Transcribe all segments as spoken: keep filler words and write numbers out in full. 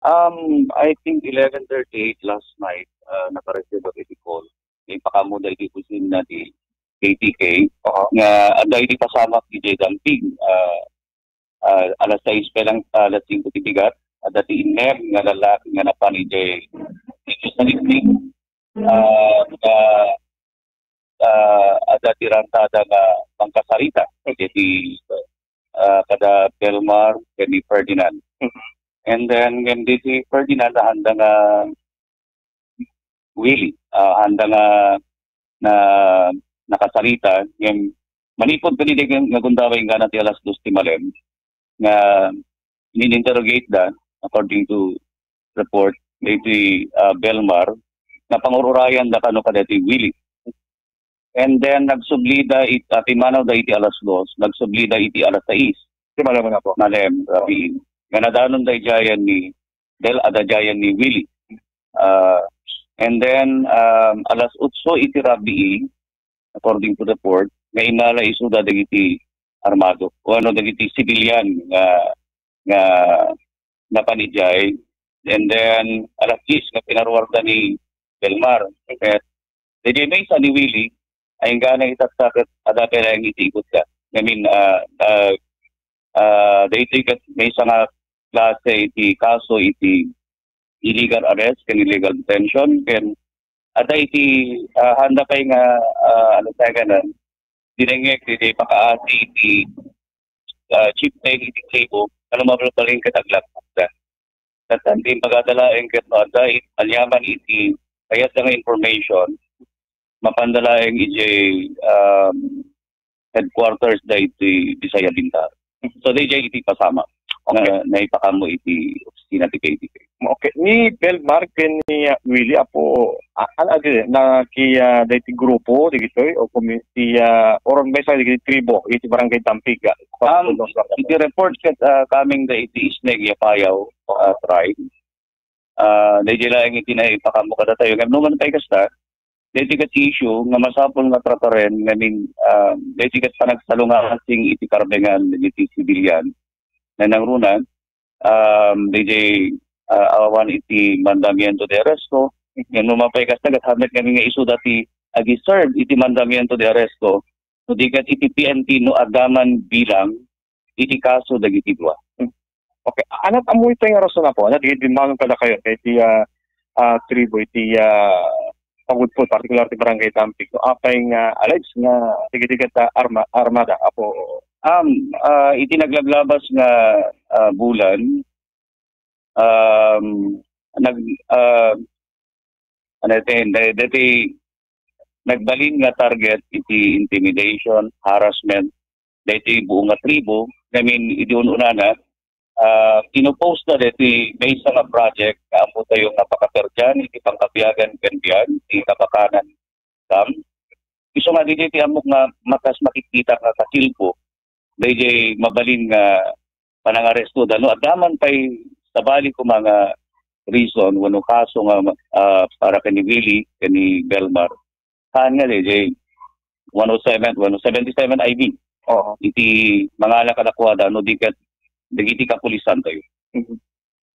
Um, I think eleven thirty-eight last night, ah, naka-receive ako iti call. Ipakaammoda iti opisina ti K T K nga adda iti pasamak iti Dampig. Ah, ah, alas sais pa lang, alas singko ti bigat. Adda ti innem nga lalaki nga napan iti, iti sa listrik. Ah, nga, ah, adda ti rantada nga mangkasarita iti, ah, kada Belmar ken ni Ferdinand. And then, ngem di si Ferdinand, handa nga Willie, ah, handa nga na, nakasarita, ngem manipud kadi nga gundaway inggana ti alas dos ti malem, nga in-interrogate da, according to report, iti, ah, Belmar, napangur-urayanda kano kadagiti Willie. And then, nagsubli da it-, ah, pimmanaw da iti alas dos, nagsubli da iti alas sais. Ti malem na po. Malem, rabii. Nga nadanon da idiayen ni Del, adda idiayen ni Willie. Ah, and then, um, alas otso iti rabii, according to report, nga immala isuda dagiti armado, o ano, dagiti civilian nga, nga napan idiay. And then, alas diyes nga pinaruarda ni Belmar. Ket, daydiay maysa ni Willie, ay inggana itatta ket adda pay laeng iti ikut da. I mean, ah, ah, ah, daytoy ket maysa nga klase iti kaso iti illegal arrest ken illegal detention, ken adda iti, ah, handa pay nga, ah, ano tayo ganun, dinengngeg iti pakaasi iti, ah, chieftain iti tribo, ano mabalbalin ket aglagpokda. Ket ti imbagada laeng ket no adda it-, aniaman iti kayatda nga information, mapanda laeng iti, um, headquarters da iti Bisaya Bintaro. So, daydiay iti pasamak nga naipakaammo iti opisina ti K T K. Okay. Ni Belmar ken ni, ah, Willie, apo, a-, an-, adi, na ki, ah, daytoy grupo, dagitoy, o komi-, ti, ah, or maysa dagiti tribo, iti barangay Dampig, ah, Um, iti report ket, ah, coming da iti Isneg, Yapayao, ah, tribe. Ah, daydiay laeng iti naipakaammo kadatayo. Ngem numan pay kasta, daytoy ket issue nga masapul nga trataren ngamin, ah, daytoy ket panagsalungasing iti karbengan dagiti sibilian. Nanangruna, um, daydiay, ah, awan iti mandamiento de arresto. Ngem numan pay kasta, gapu met ngamin nga isuda ti agi-serve iti mandamiento de arresto, no di ket iti P N P no adda man bilang iti kaso dagiti dua. Hmm. Okay. Anat ammo iti nga rason, apo? Anat di, di manon kadakayo iti, ah, ah, tribo, iti, ah, pagudpod, partikular ti Barangay Dampig, no? Apay nga alleged nga dagiti ket, ah, arma-, armada, apo? Um, ah, iti naglaglabas nga, ah, bulan, um, nag-, ah, ano iti, daytoy nagbalin nga target iti intimidation, harassment, daytoy buo nga tribo, I mean, idi un-unana, ah, inopose da daytoy maysa nga project nga ammo tayo nga pakaperdian iti pangkabiagan ken biag ti kabakanan dam. Isu nga daydiay ti ammok nga makas makikita nga kasilpo, daydiay mabalin nga panangaresto da. No, adda man pay sabali koma nga reason wenno kaso nga, ah, para ken ni Willie, ken ni Belmar. Saan nga daydiay one oh seven, one oh seventy-seven I B. Oo. Iti mangala kadakuada no di ket dagiti kapulisan tayo. Mhm.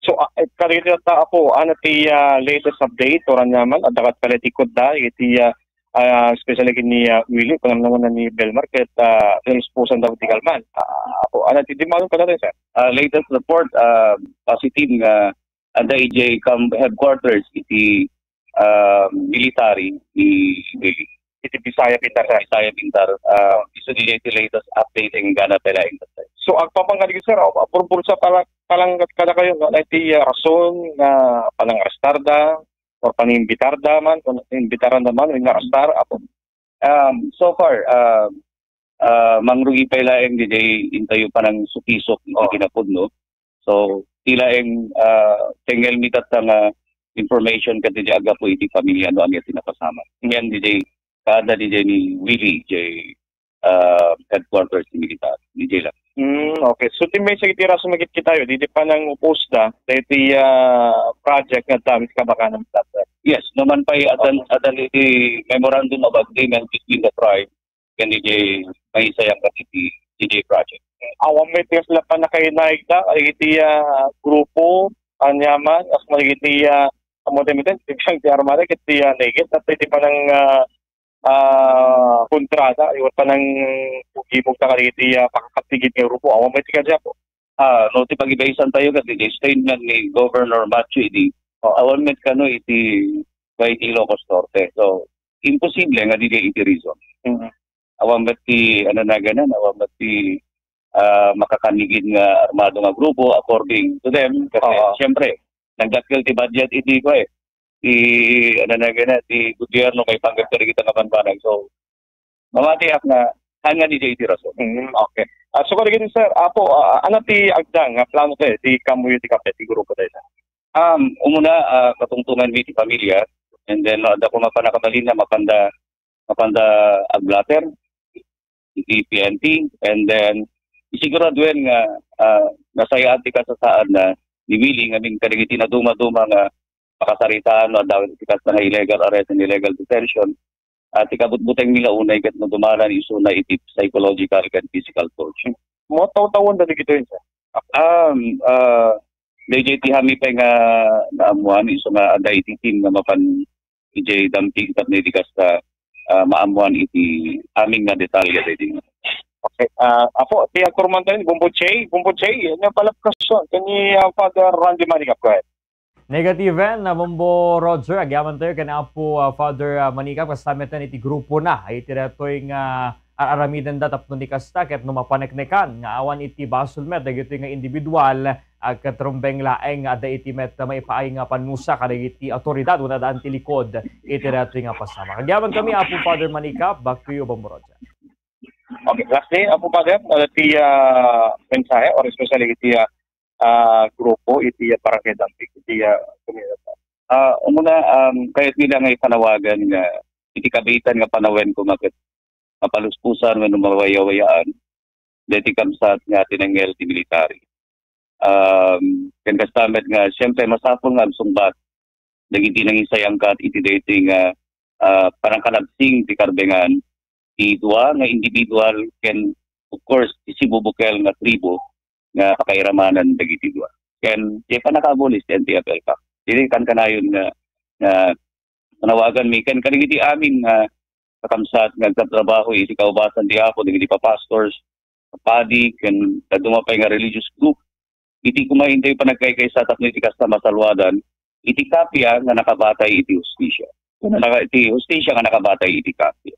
So, ah, eh, kadagiti tatta, apo, ano ti, ah, latest update, uray ania man, adda ket pala ti kudda, iti, ah, ah, especially ken ni, ah, Willie, kunam naman ni Belmar, ket, ah, pinuspusan daw ti kalman. Ah, apo, ano ti, di manon kadatayo, sir? Ah, latest report, ah, positive nga adda idiay kam-, headquarters iti, ah, military ni Willie. Iti Bisaya Pintar, sir. Bisaya Pintar. Ah, isu diay ti latest update enggana pay laeng, sir. So, agpapangaligid, sir, ah, burbur sa pala-, palang-, kadakayo, no? Iti, ah, rason nga panangarestarda or panimbitarda man, o imbitaranda man, o inarestar, apo? Um, so far, ah, ah, mangrugi pay laeng diay intayo panangsukisok iti kinapudno. So, ti laeng, ah, tengngel mi tatta nga information ket diay aggapu iti pamilya no ania ti napasamak. Ngem diay kaada diay ni Willie, diay, ah, headquarters ti militar, diay lang. Hmm, okay. So, ti maysa iti rason nga kitkitayo, diay panang-oppose da, daytoy, ah, project nga adda iti kabakanan, sir. Yes, no man pay addan, addan iti memorandum of agreement between the tribe ken diay maysa nga iti D J project. Awan met nga sila pannakainaigda iti, ah, grupo Ania man, as manigit ni, ah, amo ti miten, ti armada, ket ti, ah, naigit, at ti panang, ah, ah, kontrada, iwan panang ugimog ta kadagiti, ah, pakakaptigit nga grupo. Awan met ti kadi, Apo. Ah, no, ti pagibaisan tayo ket iti statement ni Governor Machu idi, oh, awan met kano iti Y T Ilocos Norte. So, imposible nga didi iti reason. Mhm. Awan met ti, ano na ganan, awan met ti, ah, makakanigid nga armado nga grupo according to them. Kasi, oo, siyempre, nagdakkel ti budget iti ko eh. Ti, ano na ganan, ti gobyerno kay panggap kadagita nga banbanag. So, mamatiak nga, haan nga didi iti rason. Mm, okay. Ah, so, kadagiti, sir, Apo, ah, ano ti agda nga plano tayo, ti kamuyo ti kape, ti grupo tayo, sir? Um, umuna, ah, katungtungan mi ti pamilya, and then, no, adda koma pannakabalin na mapanda, mapanda agblatter, iti P N P, and then, isiguraduan nga, ah, nasayaan ti kasasaad na ni Willie, ngamin kadagiti naduma-duma nga pakasaritaan, no, adda ti kasta nga illegal arrest and illegal detention, at ikabutbuteng mi la unay ket no dumalan isuna iti psychological ken physical torture. Mo taw-tawon da dagitoy, sir? Um, ah, dayjay ti hami pay nga naammuan, isu nga adda iti team nga mapan idiay dampig tapno iti kasta, ah, maammuan iti amin nga detalye daydi. Okay. Ah, Apo, ti agkurmantayo ni Bombo Che, Bombo Che, ano pala question? Kani, ah, Father Randy Manikap, go ahead. Negative na Bombo Roger, agyaman tayo ken Apo, ah, Father, ah, Manikap, kasta met iti grupo na, iti datoy nga ar-aramidenda tapno ni kasta ket no mapaneknekan nga awan iti basol met dagitoy nga individual, agkatrumbeng laeng nga adda iti met maipaay nga pannusa kadagiti awtoridad wenno addaan ti likod iti datoy nga pasamak. Agyaman kami, Apo Father Manikap, back to you, Bombo Roger. Okay, lastly, Apo Father, ano ti, ah, mensahe or especially iti, ah, ah, grupo iti, ah, barangay Dampig, iti, ah, komunidad? Ah, umuna, um, kayat mi la nga ipanawagan nga iti kabiitan nga panawen koma ket mapaluspusan wenno mawayawayaan daytoy kabsat nga tinengngel ti military. Um, ken kasta met nga, siyempre, masapul nga agsungbat dagiti nangisayangkat iti daytoy nga, ah, panangkalabsing ti karbengan ti dua nga individual ken, of course, ti sibubukel nga tribo nga pakairamanan dagiti dua. Ken, ti pannakabulis ti N T F L PAC. Diri kankanayon nga, nga panawagan mi ken kadagiti amin nga kakabsat nga agtatrabaho iti kaubasan ti Apo, dagiti papastors, padi, ken dadduma pay nga religious group. Iti kumain tayo panagkaykaysa tapno iti kasta masaluadan, iti kapia nga nakabatay iti hustisya. Naka-, iti hustisya nga nakabatay iti kapia.